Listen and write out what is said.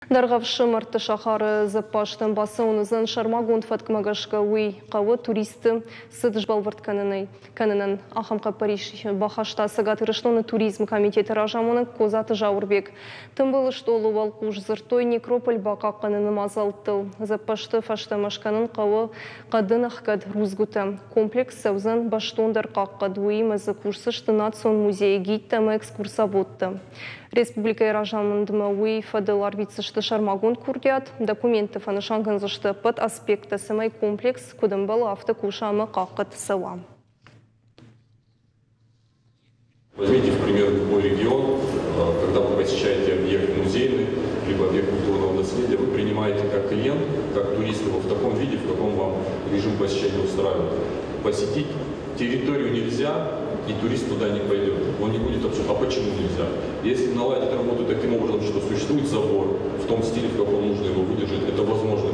Дӕргъӕвсы мӕрдты сахары дзӕппазтӕм бацӕуын уыдзӕн сӕрмагонд фӕткмӕ гӕсгӕ. Уый хъӕуы туристты цыд сбӕлвырд кӕнынӕн. Ахӕм хъӕппӕрис бахаста Цӕгат Ирыстоны туризмы комитеты разамонӕг Козаты Зауырбег. Тымбыл стъолы уӕлхъус дзырдтой некрополь бахъахъхъӕныны мадзӕлттыл. Дзӕппӕзты фӕстӕмӕ скӕнын хъӕуы хъӕдын ӕхгӕд рудзгуытӕ. Комплекс цӕудзӕн бӕстондӕр хъахъхъӕд, уыимӕ дзы кусдзысты национ музейы гидтӕ ӕмӕ экскурсоводтӕ. Республикӕйы разамындмӕ уый фӕдыл арвитдзысты сӕрмагонд курдиат. Документты фӕнысан кӕндзысты ӕппӕт аспекттӕ, цӕмӕй комплекс куыд ӕмбӕлы, афтӕ куса ӕмӕ хъахъхъӕд цӕуа. Возьмите в пример любой регион, когда вы посещаете объект музейный, либо объект культурного наследия, вы принимаете как клиент, как турист его в таком виде, в каком вам режим посещения устраивает. Посетить территорию нельзя, и турист туда не пойдет. Он не будет обсуждать, а почему нельзя? Если наладить работу таким образом, что существует забор в том стиле, в каком нужно его выдержать, это возможно.